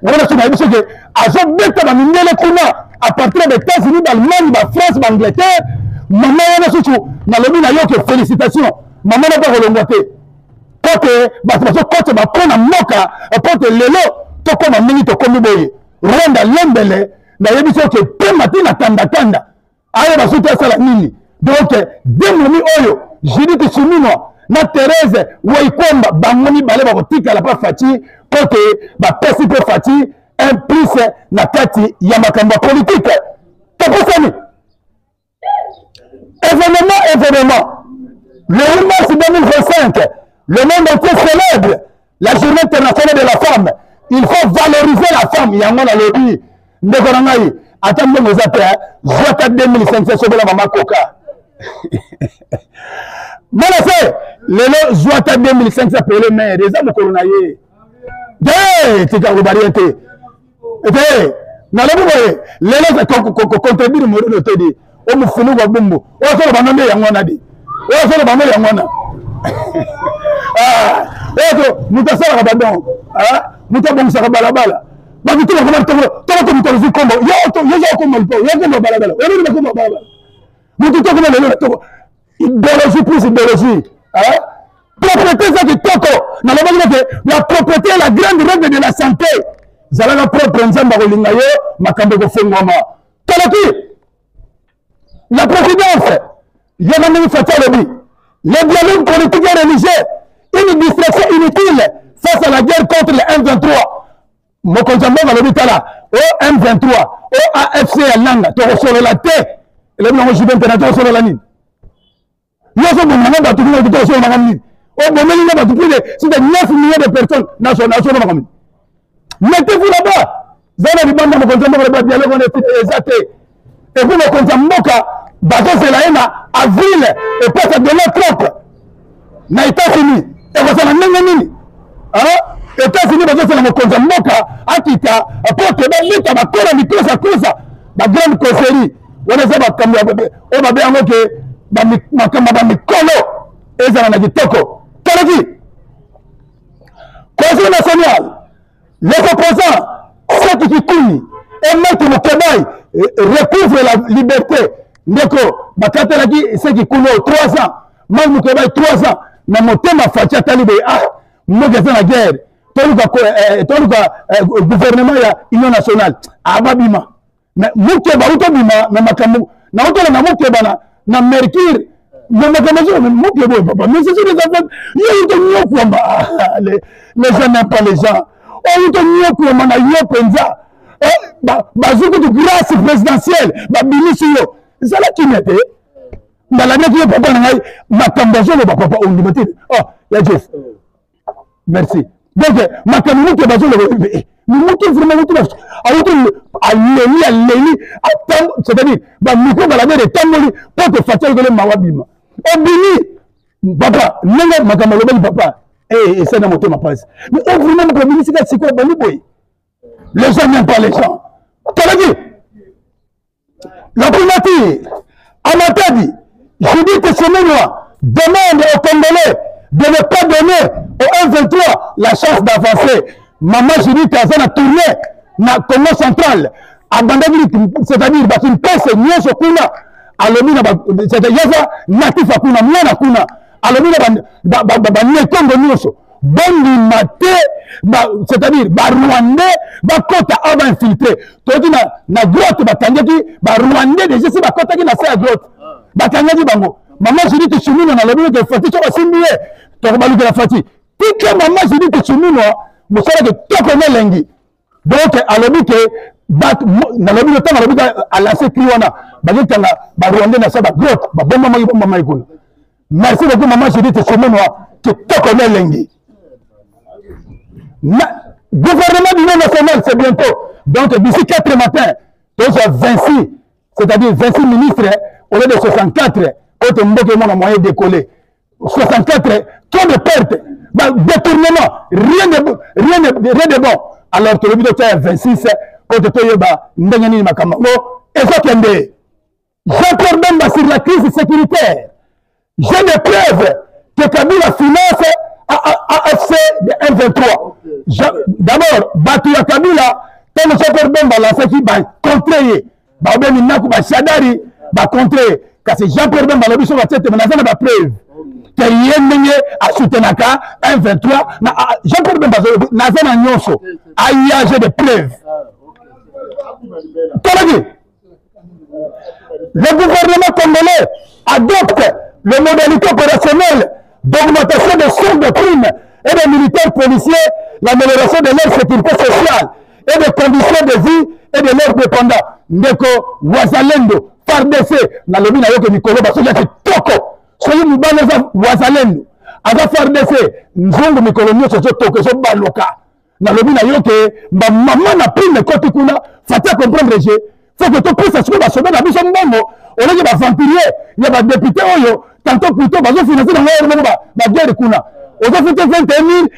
Wana soki nayebi soki azobeta bamindele kuna à partir ya baétats-unis, baallemagne, bafrance, baangleterre. Mama wana susu, nalobi na yo ke félicitation mama, na kolongwa te po te bato bazokota bapo na mboka, po te lelo tokóma ndenge tokomi boye. Rwanda lembele, nayebi soki pema te na kandakanda ayeba soki asala nini. Donc demomi oyo Judith Suminwa na Therese Waikomba, bango mibale bakotikala mpa Fatshi mpo te bapesi mpe Fatshi un plus na kati ya makambo ya politike. Topesani événement, événement. Le 8 mars 2025, le monde entier célèbre la Journée internationale de la femme. Il faut valoriser la femme. Yango nalobi, ndeko na ngai, ata mbongo eza te, zwaka 2500, sokola mama koka mana se lelo, zwa ata 2500 pele mere, eza mokolo na ye te. Tika koloba rien te te. Nalobi boye, lelo kocontredire morino te di o mofulu wa bumbu oyo azoloba no nde yango wana di, oyo azoloba no yango wana. Oyo moto asalaka badon, moto abongisaka balabala, bato te bakoma tongo tongo, moto azwi kombo, yo oza kombo lipo, yo kombo balabala, oloni bakombo balabala, moto te okoma lelo na tongo. Idéologie plus idéologie, propreté eza kitoko. Nalobaki nete la propreté est la grande règle de la santé. Zalaka propre, Nzambe akolinga yo, makambo ekofungwama. Toloki la présidence, yoka ndenge Fatshi alobi: le dialogue politique et religieux, une distraction inutile face à la guerre contre le M23. Mokonzi ya mboka alobi: tala, o M23, o AFC ya Nanga, tokosolola te. Elobi nango Jubin Mpena. Tokosolola nini? Yo ozoboma na bato kuna, tokosolola makambo nini? Obomeli na bato plus de c'est 9 millions de personnes, nasolola makambo nini? Mettez-vous là-bas, za na libanda. Mokonzi ya mboka loba dialogue wana eza te. Et puis mokonzi ya mboka bazozela ye na avril epesa Donald Trump na États-Unis. Ekozala ndenge nini? États-Unis bazozela mokonzi ya mboka akita po te babeta bakola mikosa kosa bagrande causerie wana. Eza makambo oyo babe yango ke makambo ya bamikolo ezala na kitoko. Toloki Conseil national, les opposants Seth Kikuni et Mike Mukebayi recouvrent la liberté. Ndeko, bakatelaki Seth Kikuni oyo 3 ans, Mike Mukebayi 3 ans. Na motema Fatshi atali boye: ah, mboka eza na guerre, toluka gouvernement ya union nationale ababima. Mais Mukeba utobima na makambo naotolanda Mukeba na Mercure na makambo ezo Mukeba oyo papa. Mais ce sont des enfants. Yo utonyokwama, les gens n'aiment pas les gens. Oyo utonyokwama na yo mpenza, bazwi kutu grâce présidentielle, babimisi yo, ezala kimia te. Nalandaki yo, papa na ngai, makambo azoloba, papa, ondima te. Oh ya Jeff, merci. Donc makambo moto bazoloba, moto vraiment moto awuti aleli aleli, c'est-à-dire bamicro baladere etamboli mpo te Fatshi alokele mawa bima obimi. Papa, ndenge makambo alobaki, papa, esali na motema mpasi. Mais o vraiment moto abimisi kaka sikoyo bandi boye. Les gens n'aiment pas les gens. Tolaki la primature à Matadi, Judith Suminwa demande aux Congolais de ne pas donner au M23 la chance d'avancer. Maman Judith aza na tournée na Congo central, abandaki, c'est-à-dire bato mpese nyonso kuna. Alobi na, c'est-à-dire yaza natif kuna, mwana kuna, alobi na banekongo nyonso: bondima te, c'est-à-dire barwandais bakɔta awa, bainfiltre. Toyoki na grotte bakangaki barwandais déjà, si bakɔtaki na se ya grotte, bakangaki bango. Mama Judith Suminwa, nalobi ete Fatshi so basimbi ye, tokobalukela Fatshi. Tika mama Judith Suminwa, mosala kitoko na elengi. Donc alobi ke bato, nalobi ntango alobi, alance cri wana, bazokanga barwandais na sa bagrotte, babombamaki bombamaki kuna. Merci beaucoup, mama Judith Suminwa, kitoko na elengi. Gouvernement d'union nationale, c'est bientôt. Donc d'ici 4 matin, tozwa 26, c'est-à-dire 26 ministres au lieu de 64, oyo te mboka emona moyen décoller. 64, trop de pertes, détournement, rien de bon. Alors tolobi totia ya 26 po te toyeba ndenge nini makambo yango ezokende. Jean-Pierre Bemba sur la crise sécuritaire: j'ai des preuves que Kabila finance AFC de M23. D'abord bato ya Kabila, ntango Jean-Pierre Bemba alansaki bacontre ye, baobe minaku bashadari bacontre ye, kasi Jean-Pierre Bemba alobi soki batie teme, naza na bapreuve ke ye ndenge asutenaka 123 na Jean-Pierre Bemba, naza na nyonso aya, j'ai de preuve. Tolaki le gouvernement congolais adopte les modalités opérationnelles d'augmentation des sommes de primes et des militaires policiers, l'amélioration de leur sécurité sociale et des conditions de vie et de leurs dépendants. Ndeko Wazalendo, FARDC, nalobi na yo ke mikolo basoki ya kitoko, soki mobali aza Wazalendo, aza FARDC, nzungu mikolo nyonso ezotoko ezobaluka. Nalobi na yo ke bamama na prime ekoti kuna. Fati a comprendre, je faut que topesa sikoyo basoda na biso mbongo, oleki baaventurier ya badepute oyo tantôt plutôt bazofinanse bango oyo moko baguerre kuna, ozofute 21 000,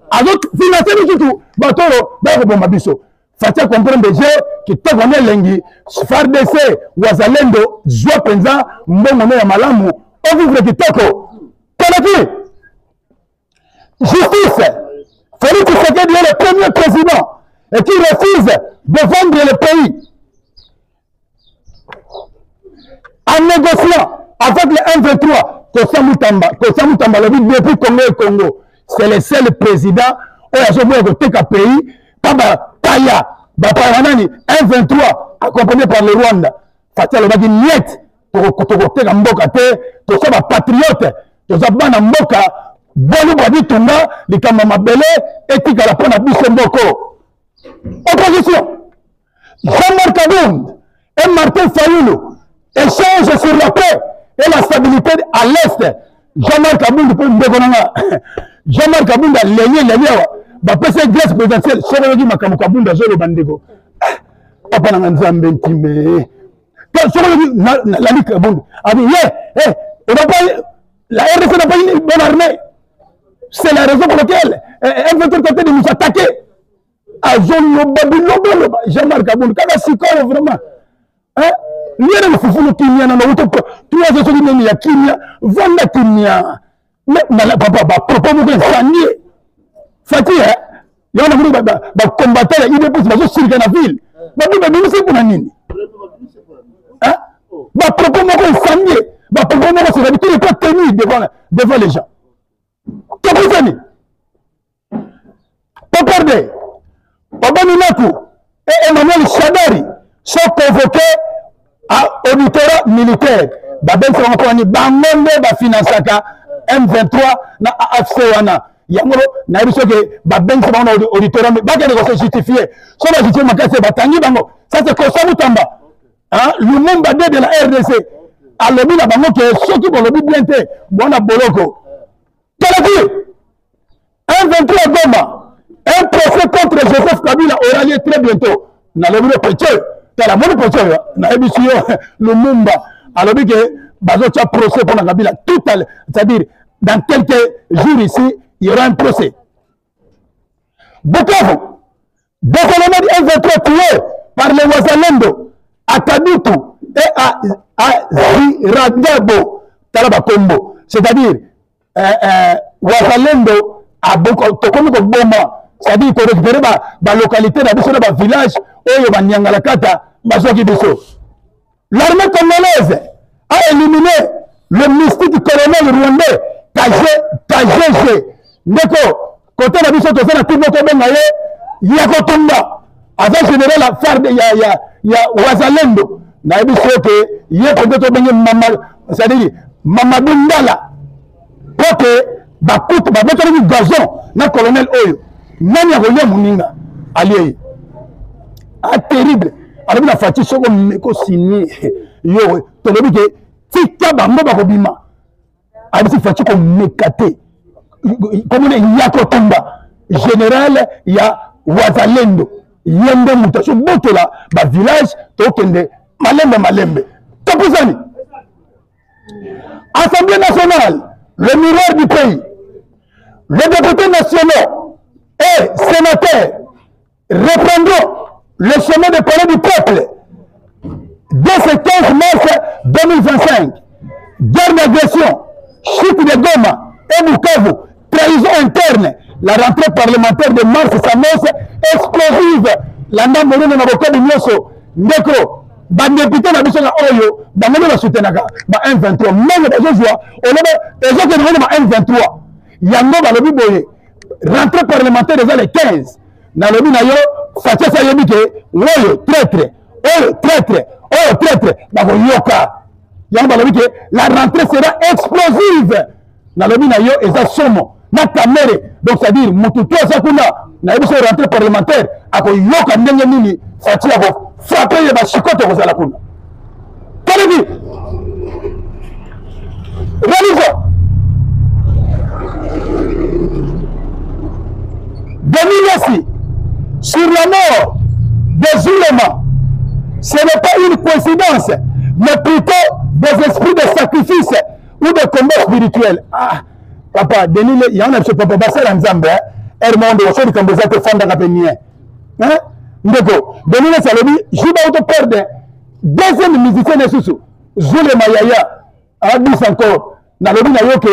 azofinanse lisusu bato oyo bakoboma biso. Fati a comprendre, je kitoko na elengi. FARDC, Wazalendo, zwa mpenza mbongo no ya malamu, ovivre kitoko. Toleki justice. Félix Tshisekedi est le premier président et qui refuse de vendre le pays en négociant avec le M23. Kosa Mutamba, Kosa Mutamba alobi depuis Congo et Congo, c'est le seul président oyo azoboya koteka pays pa bapaya. Bapaya nani? M23 accompagné par le Rwanda. Fati alobaki niet, tokoteka mboka te, toza bapatriote, toza bana mboka, bolu bwa bitumba, likambo ya mabele etikala mpo na biso moko. Opposition, Jean-Marc Kabund et Martin Fayulu échangent sur la paix et la stabilité à l'Est. Jean-Marc Kabund mpe ndeko na nga Jean-Marc Kabund alengi elengi awa, bapesa ye grâce présidentielle. Soki oyoki makambo Kabund azoloba, ndeko, papa na nga Nzambe ntime, soki oyoki nalandi Kabund abi ye, eh, on n'a pas, la RDC n'a pas une bonne armée, c'est la raison pour laquelle M23 tentait de nous attaquer. Azoloba bilobaloba Jean-Marc Kabund kaka sikoyo vraiment liene lufufulu kimia na nauta trois soki nini ya kimia, vanda kimia papa. Bapropos moko esanie Fati yango namoni bacombattant ya UDPS bazosilika na ville, babi babimisi mpona nini bapropos moko esanie, bapropos moko, c'est-à-dire qu'il n'est pas tenu devant les gens. Tokosani Poperde, Obami Naku et Emmanuel Shadari sont convoqués à auditorat militaire. Babengisa bango mpo nini? Bango nde bafinansaka M23 na AFC wana. Yango nayebi soki babengisa bango na auditorat, bakende kose justifier. So bajustifie makasi, bakangi bango. Ça, c'est Kosa Mutamba, hein, Lumumba 2 de la RDC, alobi na bango ke soki bolobi bien te, bwana boloko. Tolobi 123 Goma, un procès contre Joseph Kabila aura lieu très bientôt. Nalobi no peche, tala moni peche oyo nayebisi yo, Lumumba alobi ke bazotia procès mpona Kabila tout à, c'est-à-dire dans quelques jours ici, il y aura un procès. Bukavu, des éléments du M23 tués par les Wazalendo à Kadutu et à Ziragabo. Tala bakombo, c'est-à-dire Wazalendo tokomi koboma, c'est-à-dire korécupérer balocalité na biso na bavillage oyo banyangalakata bazwaki biso. L'armée congolaise a éliminé le mystique colonel rwandais KGG. Ndeko, kote na biso toza na ntimbo tobenga ye ya kotumba, aza général ya farde ya Wazalendo. Nayebi so ke ye mpenza tobenge mama, c'est-à-dire Mamadou Ndala, mpo ke bakutu babetelaki gazon na colonel oyo nani akolia moninga alie ye. A terrible, alobi na Fati, soki omeko signe yo, tolobi ke tika bango bakobima. Abisi Fati komeka te, komona ya kotumba général ya Wazalendo, ye nde moto azobotola bavillage. Tokende malembe malembe, topusani. Assemblée nationale, le miroir du pays. Les députés nationaux et sénateurs reprendront le chemin de palais du peuple dès ce 15 mars 2025. Guerre d'agression, chute de Goma et Bukavu, trahison interne. La rentrée parlementaire de mars s'annonce explosive. Landa molino na bokebi nyonso. Ndeko, badepute na biso na oyo bango nde basutenaka ba M23 mbongo bazozwa oloba ezokende ngo na ba M23 yango balobi boye rentrée parlementaire eza le 15 nalobi na yo Fatshi asi ayebi ke oyo traitre oyo traitre oyo traitre bakoyoka yango balobi ke la rentrée sera explosive. Nalobi na yo eza somo na Kamere, donc c'est à dire mutu to aza kuna nayebi so rentrée parlementaire akoyoka ndenge nini Fatshi ako frappe ye bashikote kozala kuna. Tolobi religion Denis Lessi sur la mort des Zulema, ce n'est pas une coïncidence, mais plutôt des esprits de sacrifice ou de combat spirituel. Ah, papa, Denis, il y en a papa, basala nzambe, hein? Monde, oso likambo eza te fandaka pe nien. Hein? Ndeko, Denis Lessi alobi, Juba auto perdre deuxième musicien na susu, Zulema Yaya, abis encore. Nalobi na yo ke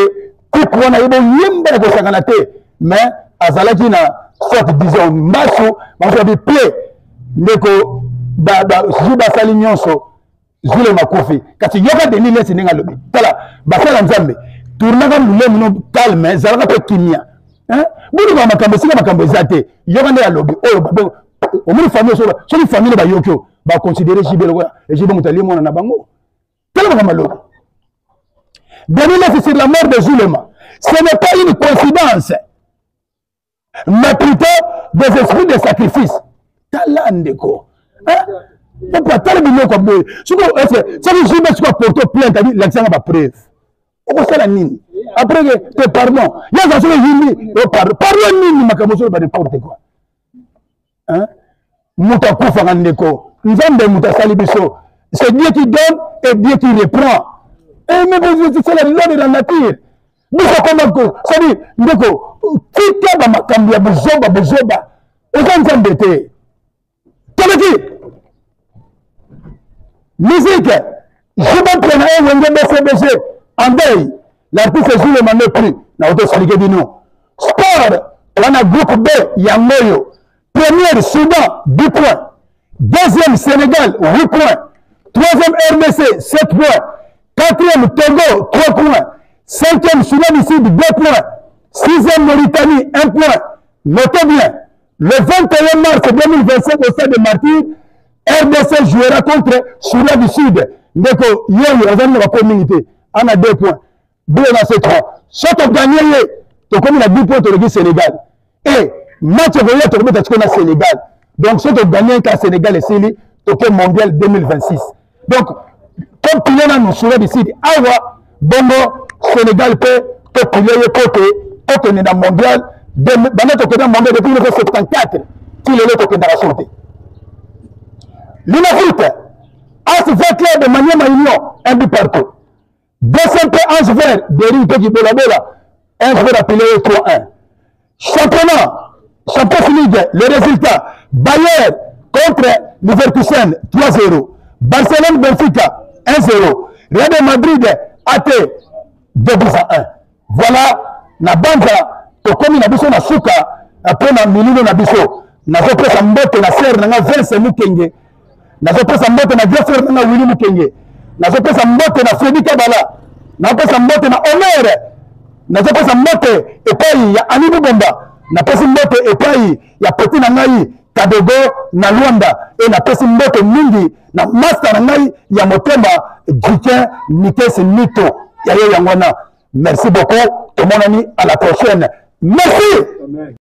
coupe wana ye boyemba ya kosakana te, mais azalaki na soit disons mbasu, bazo bi pied. Ndeko, ba, ba, Juba asali nyonso. Zule makofi kasi yoka Denis Lessi ndenge alobi tala basala nzambe tournaka lulemu no calme zalaka mpe kimia boluka makambo esika makambo eza te yoka nde alobi oyo omoni famille oso soki famille bayoki oyo baconsidere JB lokola JB moto alie mwana na bango tala makambo alobi Denis Lessi sur la mort de Zulema ce n'est pas une coïncidence mais plutôt des esprits de sacrifice. Tala ndeko. Pourquoi tala biloko boye? Soki est-ce soki JB soki aporte plainte abi lakisanga ba preuve. Okosala nini? Après que te pardon. Yaza soki yimbi, oh pardon. Pardon nini makambo solo ba n'importe quoi. Hein? Moto akufaka ndeko. Nzambe moto asali biso. C'est Dieu qui donne et Dieu qui reprend. Et mais c'est la loi de la nature. Biso koma ko, c'est-à-dire ndeko, tika ba makambo ya buzoba buzoba. Oza Nzambe te. Toleki. Musique. Juba Mpiana et Wenge BCBG en deuil. L'artiste Zulema n'est plus. Na auto expliquer bino. Sport, wana groupe B yango oyo. Première Soudan 10 points. Deuxième Sénégal 8 points. Troisième RDC 7 points. Quatrième Togo 3 points. Cinquième Soudan du Sud 2 points. Sixième Mauritanie 1 point. Notez bien, le 21 mars 2025 au stade de Martyrs, RDC jouera contre Soudan du Sud. Ndeko yoyo azali na ba mingi te. Ana 2 points. 2 na se 3. Soki toganye ye, tokomi na 10 points toleki Sénégal. Et match ekoya tokobeta sikoyo na Sénégal. Donc soki toganye ka Sénégal esili, toke mondial 2026. Donc topile nanu Soudan du Sud awa bongo Sénégal mpe topile ye po te tokende na mondial banda tokende na mondial depuis 1974 ti lelo tokendaka so te. Linafoot, AS V Club Maniema Union, un but partout. DCMP Ange Vert, Dering mpe Kibolabola, Ange Vert apile ye 3-1. Championnat, Champions League, le résultat, Bayern contre Leverkusen 3-0, Barcelone Benfica 1-0, Real de Madrid AT 2-1. Voilà, na banza tokomi na biso na suka mpo na milulu na biso. Nazopesa mbote na sœur na nga Vincent Mukenge, nazopesa mbote na grand frère na nga Willy Mukenge, nazopesa mbote na Fredy Kabala, nazopesa mbote na Omer, nazopesa mbote epai ya Ani Bubomba, napesi mbote epai ya petit na ngai Kadogo na Luanda, e napesi mbote mingi na master na ngai ya motema Jikin Nikes Mito ya ye yango wana. Merci beaucoup, tomonani à la prochaine. Merci. Amen.